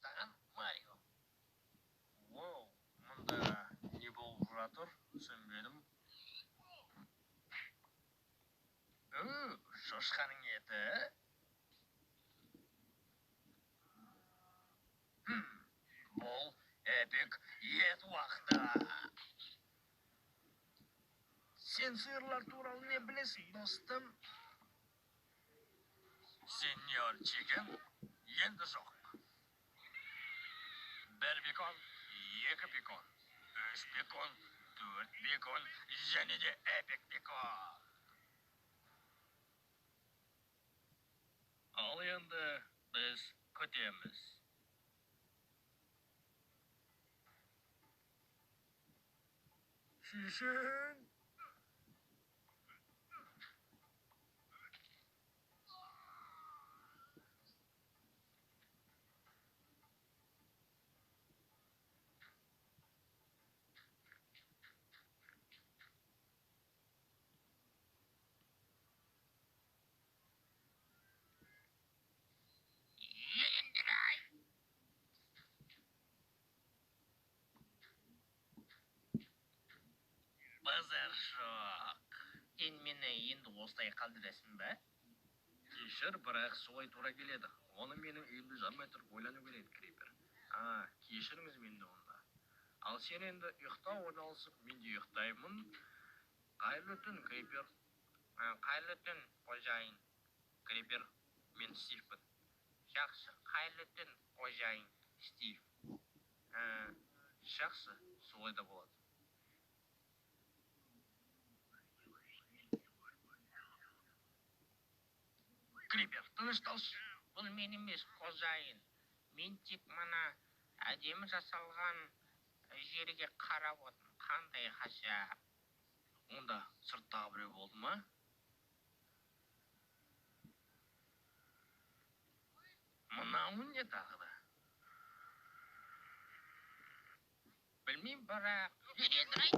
Ұстаған Марио. Воу, мұнда не болып жатыр? Түсінбедім. Шошқаның еті. Бұл эпик ет уақыты. Сен сиырлар туралы не білесің, достым? Сеньор Чикен, енді жоқ. 1 бекон, 2 бекон, 3 бекон, 4 бекон, және де эпик бекон. Ал енді біз күтеміз. Шешен! Базар жоқ. Сен мені енді осылай қалдырасың ба? Кешір, бірақ солай тура келеді. Оны менің үйімді жармай тұрып ойлану керек, Крипер. Кешіріңіз менді онда. Ал сен енді ұйықта орналасып, мен де ұйықтаймын. Қайырлы түн, Крипер. Қайырлы түн, қожайын. Крипер, мен Стивпін. Жақсы, қайырлы түн, қожайын. Стив. Жақсы, солай да болады. Крипер, тынышталшы. Бұл мен емес, қожайын. Мен тек мына әдемі жасалған жерге қарап отырмын. Қандай ғажап. Онда сырттағы біреу болды ма? Мынау не тағы да? Білмеймін, бірақ. Жерезрай,